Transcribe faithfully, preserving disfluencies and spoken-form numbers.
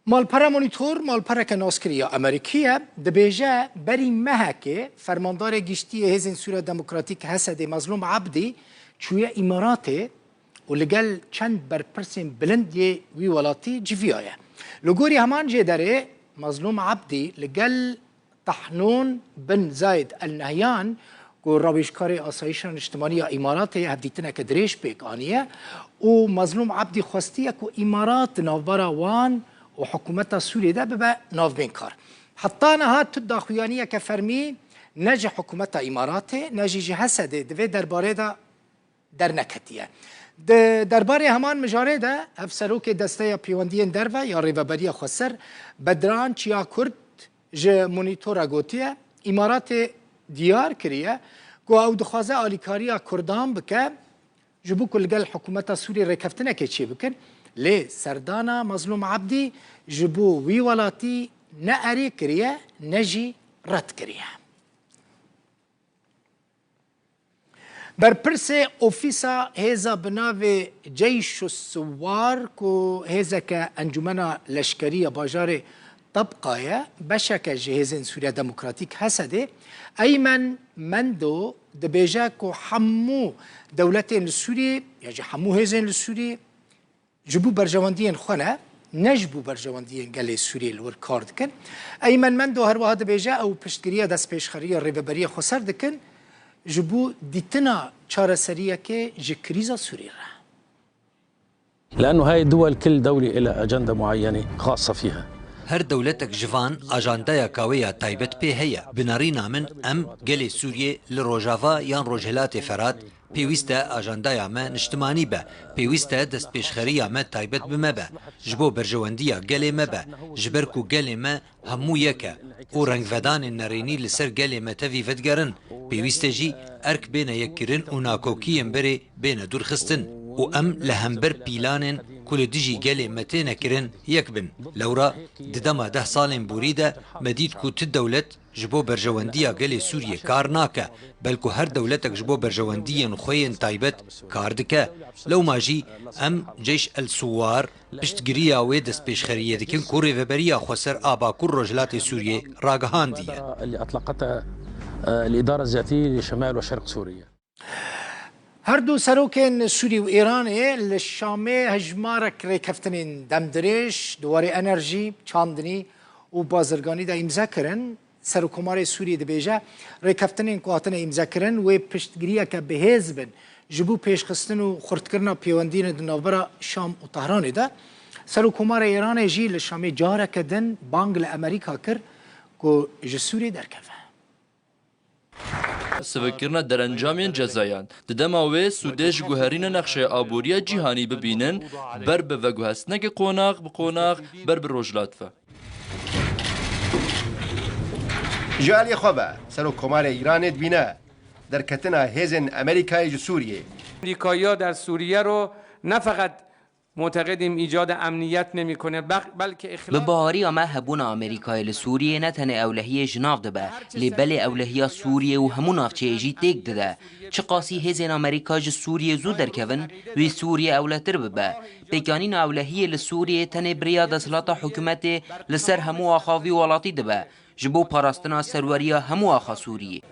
Malpera Monitor, malpereke naskirî ya Amerîkî ye, dibêje, berî mehekê fermandarê giştî yê Hêzên Sûriya Demokratîk, H S D'ê, Mezlûm Ebdî çûye Îmaratê û li gel çend berpirsên bilind yê wî welatî civiyaye. Li gorî heman jêderê, Mezlûm Ebdî li gel Tahnûn bin Zayed El Nehyan, ku rawêjkarê Asayişa Niştimanî ya Îmaratê ye, hevdîtineke dirêj pêk aniye û Mezlûm Ebdî xwestiye ku Îmarat di navbera wan û hikûmeta Sûriyê de bibe navbênkar. Heta niha tu daxuyaniyeke fermî ne ji hikûmeta Îmaratê ne jî ji H S D'ê di vê derbarê de derneketiye. Di derbarê heman mijarê de hevserokê Desteya Pêwendiyên Derve ya Rêveberiya Xweser, Bedran Çiyakurd, ji Monitora gotiye, Îmaratê diyar kiriye ku ew dixwaze alîkariya Kurdan bike, ji bo ku li gel hikûmeta Sûriyê rêkeftinekê çêbikin, lê serdana Mezlûm Ebdî ji bo wî welatî ne erê kiriye, ne jî red kiriye. Berpirsê ofîsa hêza bi navê Ceyş û Siwar, ku hêzeke encûmena leşkerî ya bajarê Tabqa ye, beşeke ji Hêzên Sûriya Demokratîk, H S D'ê, Eymen Mendo, dibêje ku hemû dewletên li Sûriyê ya jî hemû hêzên li Sûriyê ji bo berjewendiyên xwe ne, ne ji bo berjewendiyên gelê Sûriyê li wir kar dikin. Eymen Mendo her wiha dibêje, ew piştgiriya destpêşxeriya Rêveberiya Xweser dikin ji bo dîtina çareseriyekê ji krîza Sûriyê re. لأنه هاي الدول كل دولة إلها أجندة معينة خاصة فيها. Her dewletek ji van ajandaya ka wê ya taybet pê heye. Bi nerîna min em gelê Sûriyê li Rojava yan Rojhilatê Ferat Pêwîst e ajandaya me niştimanî be, pêwîst e destpêşxeriya me taybet bi me be, ji bo berjewendiya gelê me be, ji ber ku gelê me hemû yek e û rengvedanên nerênî li ser gelê me tevî vedigerin. Pêwîst e jî erk bêne yekkirin û nakokiyên berê bêne dûrxistin û em li hember pîlanên ku li dijî gelê me têne kirin yek bin. Lewra di dema deh salên borî de me dît ku ti dewlet ji bo berjewendiya gelê Sûriyê kar nake, belku her dewletek ji bo berjewendiyên xwe yên taybet kar dike. Lewma jî em Ceyş el Suwar piştgiriya wê destpêşxeriyê dikin ku Rêveberiya Xweser a Bakur Rojhilatê Sûriyê ragihandiye. اللي أطلقتها، آه، الإدارة الذاتية لشمال وشرق سوريا. Her du serokên Sûrî û Îranê li Şamê hejmarek rêkeftinên demdirêj di warê enerjî, çandinî û bazirganî de îmze kirin. Serokkomarê Sûrî dibêje, rêkeftinên ku hatine îmzekirin wê piştgiriyeke bihêz bin ji bo pêşxistin û xurtkirina pêwendiyên di navbera Şam û Tehranê de. Serokkomarê Îranê jî li Şamê careke din bang li Amerîka kir ku ji Sûriyê derkeve. Sivikkirina derencamên cezayan. Di dema wê sûdê ji guherîna nexşeya aboriya cîhanî bibînin, ber bi veguhestineke qonax bi qonax ber bi rojhilat ve. Ji alî xwe ve, Serokkomarê Îranê dibîne derketina hêzên Amerîkayê ji Sûriyê. آمریکایی‌ها در سوریه رو نه فقط معتقدیم ایجاد امنیت نمی‌کنه، بخ-، بلکه اخلاق. Bi baweriya me, hebûna Amerîkayê li Sûriyê ne tenê ewlehiyê ji nav dibe, lê belê ewlehiya Sûriyê û hemû navçeyê jî têk dide. Çiqasî hêzên Amerîka ji Sûriyê zû derkevin, wê Sûriye ewletir bibe. Pêkanîna ewlehiyê li Sûriyê tenê bi riya desthilata hikûmetê li ser hemû axa vî welatî dibe, ji bo parastina serweriya hemû axa Sûriyê.